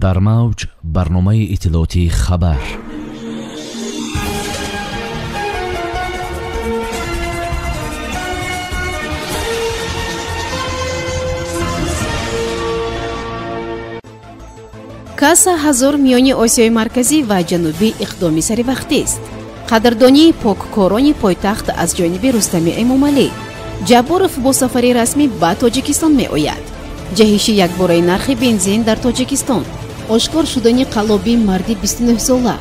Дар мавҷ барномаи иттилоотии хабар. Каса ҳазор миёни Осиёи Марказӣ ва Ҷанубӣ иқдоми саривақтист. Қадрдонии поккорони пойтахт аз ҷониби Рустами Эмомалӣ. Ҷабборов бо сафари расмӣ ба Тоҷикистон меояд. Ҷаҳиши якбораи нархи бензин дар Тоҷикистон. Ошкор шудани қаллобии марди 29-сола.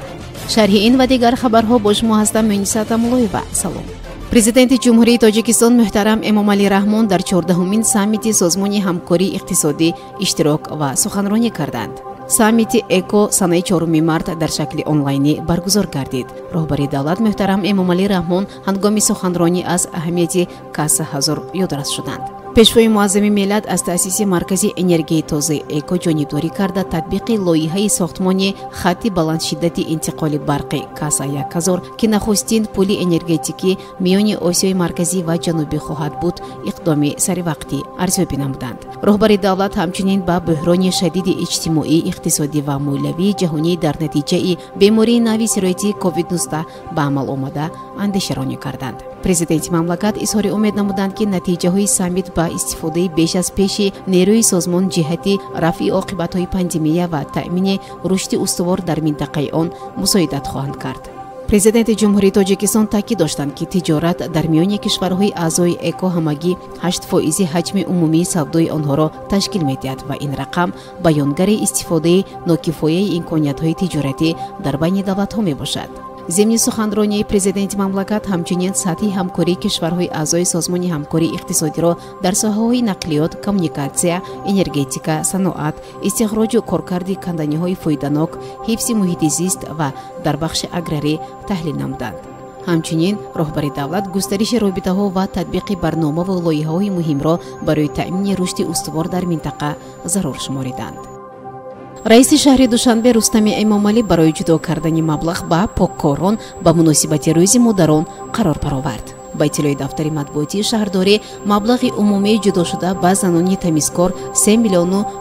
Шарҳи ин ва дигар хабарҳо бо шумо ҳастам Муниса Тамулоева. Салом. Президенти Ҷумҳурии Тоҷикистон муҳтарам Эмомалӣ Раҳмон дар 14-умин саммити Созмони ҳамкории иқтисодӣ иштирок ва суханронӣ карданд. Саммити ЭКО санаи 4 март дар шакли онлайнӣ баргузор гардид. Роҳбари давлат муҳтарам Эмомалӣ Раҳмон ҳангоми суханронӣ аз аҳамияти Каса ҳазор ёдрас шуданд. Пешвои муаззами миллат аз таъсиси маркази энергияи тозаи ЭКО ҷонибдорӣ карда татбиқи лоиҳаи сохтмони хатти баландшиддати интиқоли барқи Каса 1000, ки нахустин пули энергетикӣ миёни Осиёи Марказӣ ва Ҷанубӣ хоҳад буд, иқдоми саривақтӣ арзёбӣ намуданд. Роҳбари давлат ҳамчунин ба бӯҳрони шадиди иҷтимоӣ, иқтисодӣ ва молиявии ҷаҳонӣ дар натиҷаи бемории нави сироятии COVID-19 ба амал омада андешаронӣ карданд. Президенти мамлакат изҳори умед намуданд, ки натиҷаҳои саммит ба истифодаи беш аз пеши нерӯи созмон ҷиҳати рафъи оқибатҳои пандемия ва таъмини рушди устувор дар минтақаи он мусоидат хоҳанд кард. Президенти Ҷумҳурии Тоҷикистон таъкид доштанд, ки тиҷорат дар миёни кишварҳои аъзои ЭКО ҳамагӣ 8% ҳаҷми умумии савдои онҳоро ташкил медиҳад ва ин рақам баёнгари истифодаи нокифояи имкониятҳои тиҷоратӣ дар байни давлатҳо мебошад. Зимни суханронии президенти мамлакат ҳамчунин сатҳи ҳамкории кишварҳои аъзои Созмони ҳамкории иқтисодиро дар соҳаҳои нақлиёт, коммуникатсия, энергетика, саноат, истихроҷу коркарди канданиҳои фоиданок, ҳифзи муҳити зист ва дар бахши аграрӣ таҳлил намуданд. Ҳамчунин роҳбари давлат густариши робитаҳо ва татбиқи барномаву лоиҳаҳои муҳимро барои таъмини рушди устувор дар минтақа зарур шумориданд. Раиси шаҳри Душанбе Рустами Эмомалӣ барои ҷудо кардани маблағ ба поккорон ба муносибати Рӯзи модарон қарор баровард. Ба иттилои дафтари матбуотии шаҳрдорӣ, маблағи умумии ҷудошуда ба занони тамизкор 3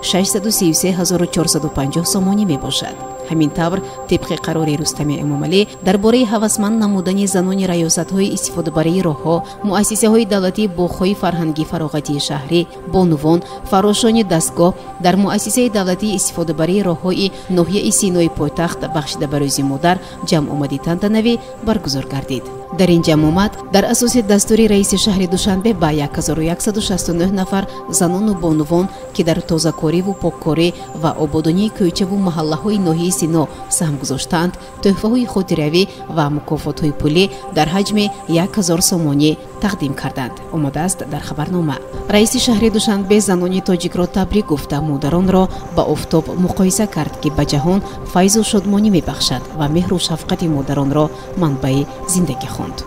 633 450 сомонӣ мебошад. Ҳамин тавр, тибқи қарори Рустами Эмомалӣ дар бораи ҳавасманд намудани занони раёсатҳои истифодабарии роҳҳо, муассисаҳои давлатии боғҳои фарҳангӣ фароғатии шаҳрӣ, бонувон, фарошони дастгоҳ дар муассисаи давлатии истифодабарии роҳҳои ноҳияи Синои пойтахт бахшида ба Рӯзи модар ҷамъомади тантанавӣ баргузор гардид. Дар ин ҷамъомад дар асоси дастури раиси шаҳри Душанбе ба 1169 нафар занону бонувон, ки дар тозакориву поккорӣ ва ободонии кӯчаву маҳаллаҳои ноҳияи Сино саҳм гузоштаанд, тӯҳфаҳои хотиравӣ ва мукофотҳои пулӣ дар ҳаҷми 1000 сомонӣ тақдим карданд, омадааст дар хабарнома. Раиси шаҳри Душанбе занони тоҷикро табрик гуфта, модаронро ба офтоб муқоиса кард, ки ба ҷаҳон файзу шодмонӣ мебахшад ва меҳру шафқати модаронро манбаи зиндагӣ хонд.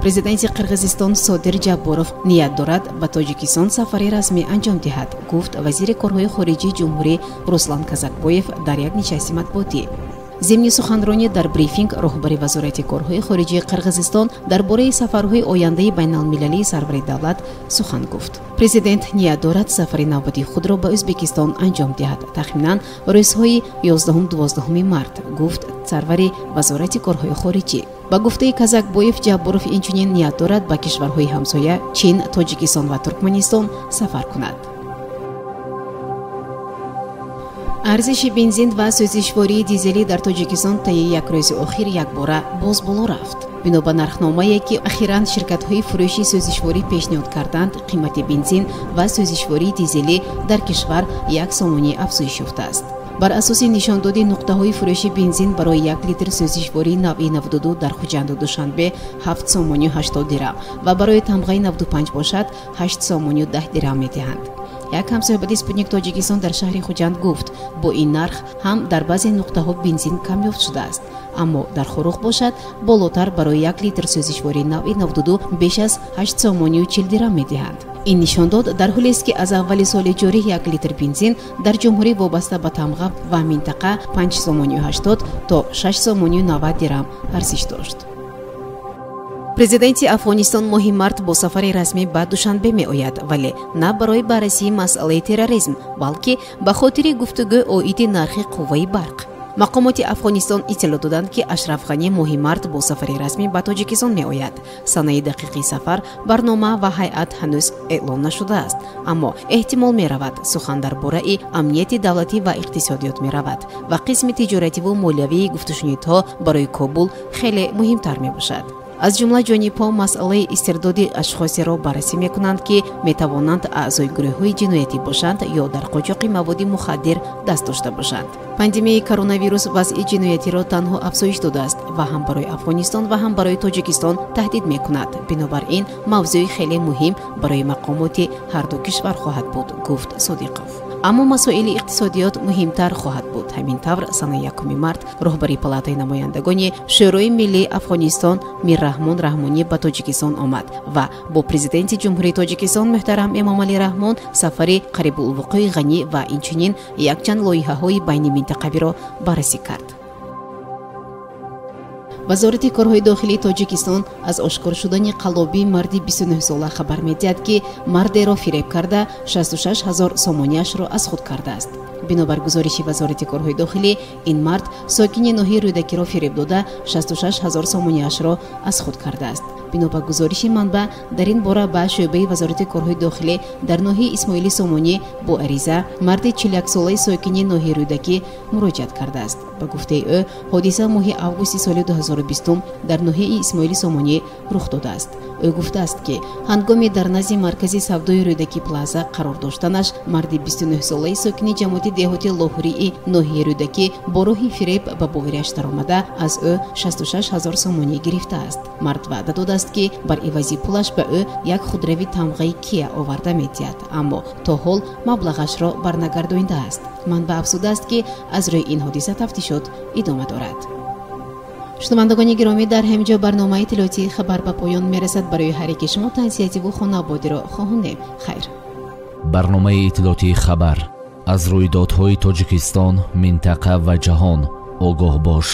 Президенти Қирғизистон Содир Ҷабборов ният дорад ба Тоҷикистон сафари расмӣ анҷом диҳад, гуфт вазири корҳои хориҷии ҷумҳурӣ Руслан Казакбоев дар як нишасти матбуотӣ. Зимни суханронӣ дар брифинг роҳбари вазорати корҳои хориҷии Қирғизистон дар бораи сафарҳои ояндаи байналмилалии сарвари давлат сухан гуфт. Президент ният дорад сафари навбатии худро ба Ӯзбекистон анҷом диҳад, тахминан рӯзҳои 11-12 март, гуфт сарвари вазорати корҳои хориҷӣ. Ба гуфтаи Казакбоев, Ҷабборов инчунин ният дорад ба кишварҳои ҳамсоя Чин, Тоҷикистон ва Туркманистон сафар кунад. Арзиши бензин ва сӯзишвории дизелӣ дар Тоҷикистон таи як рӯзи охир якбора боз боло рафт. Бино ба нархномае, ки ахиран ширкатҳои фурӯши сӯзишворӣ пешниҳод карданд, қимати бензин ва сӯзишвории дизелӣ дар кишвар 1 сомонӣ афзоиш ёфтааст. Бар асоси нишондоди нуқтаҳои фурӯши бензин барои 1 литр сӯзишвории навъи 92 дар Хуҷанду Душанбе 7 сомонию 80 дирам ва барои тамғаи 95 бошад 8 сомонию 10 дирам медиҳанд. Як ҳамсӯҳбати Спутник Тоҷикистон дар шаҳри Хуҷанд гуфт, бо ин нарх ҳам дар баъзе нуқтаҳо бензин камёфт шудааст, аммо дар Хоруғ бошад болотар барои 1 литр сӯзишвории навъи 92 беш аз 8 сомонию 40 дирам медиҳанд. Ин нишондод дар ҳолест, ки аз аввали соли ҷорӣ 1 литр бензин дар ҷумҳурӣ вобаста ба тамға ва минтақа 5 сомонию 80 то 6 сомонию 90 дирам арзиш дошт. Президенти Афғонистон моҳи март бо сафари расмӣ ба Душанбе меояд, вале на барои баррасии масъалаи терроризм, балки ба хотири гуфтугӯ оиди нархи қувваи барқ. Мақомоти Афғонистон иттилоъ доданд, ки Ашраф Ғанӣ моҳи март бо сафари расмӣ ба Тоҷикистон меояд. Санаи дақиқи сафар, барнома ва ҳайат ҳанӯз эълон нашудааст, аммо эҳтимол меравад сухан дар бораи амнияти давлатӣ ва иқтисодиёт меравад ва қисми тиҷоративу молиявии гуфтушунидҳо барои Кобул хеле муҳимтар мебошад. Аз ҷумла ҷонибҳо масъалаи истирдоди ашхосеро баррасӣ мекунанд, ки метавонанд аъзои гурӯҳҳои ҷиноятӣ бошанд ё дар қочоқи маводи мухаддир даст дошта бошанд. Пандемияи коронавирус вазъи ҷиноятиро танҳо афзоиш додааст ва ҳам барои Афғонистон ва ҳам барои Тоҷикистон таҳдид мекунад. Бинобар ин мавзӯи хеле муҳим барои мақомоти ҳарду кишвар хоҳад буд, гуфт Содиқов. Аммо масоили иқтисодиёт муҳимтар хоҳад буд. Ҳамин тавр, санаи 1 март роҳбари палатаи намояндагони Шӯрои миллии Афғонистон Мирраҳмон Раҳмонӣ ба Тоҷикистон омад ва бо президенти Ҷумҳурии Тоҷикистон муҳтарам Эмомалӣ Раҳмон сафари қарибулвуқӯи Ғанӣ ва инчунин якчанд лоиҳаҳои байниминтақавиро баррасӣ кард. Вазорати корҳои дохилии Тоҷикистон аз ошкор шудани қаллобии марди 29-сола хабар медиҳад, ки мардеро фиреб карда 66 ҳазор сомониашро аз худ кардааст. Бинобар гузориши Вазорати корҳои дохилӣ, ин мард сокини ноҳияи Рӯдакиро фиреб дода 66 ҳазор сомониашро аз худ кардааст. Бино ба гузориши манбаъ, дар ин бора ба шӯъбаи Вазорати корҳои дохилӣ дар ноҳияи Исмоили Сомонӣ бо ариза марди 41-солаи сокини ноҳияи Рӯдакӣ муроҷиат кардааст. Ба гуфтаи ӯ, ҳодиса моҳи августи соли 2020 дар ноҳияи Исмоили Сомонӣ рух додааст. Ӯ гуфтааст, ки ҳангоми дар назди маркази савдои Рӯдакӣ Плаза қарор доштанаш марди 29-солаи сокини ҷамоати деҳоти Лоҳурии ноҳияи Рӯдакӣ бо роҳи фиреб ба бовариаш даромада аз ӯ 66 ҳазор сомонӣ гирифтааст. Мард ваъда додааст, ки бар ивази пулаш ба ӯ як худрави тамғаи Кия оварда медиҳад, аммо то ҳол маблағашро барнагардондааст. Манбаъ афзудааст, ки аз рӯи ин ҳодиса тафтишот идома дорад. Шунавандагони гиромӣ, дар ҳамин ҷо барномаи иттилоотии хабар ба поён мерасад. Барои ҳар яке шумо тансиҳативу хонаободиро хоҳонем. Хайр. Барномаи иттилоотии хабар аз рӯйдодҳои Тоҷикистон, минтақа ва ҷаҳон огоҳ бош.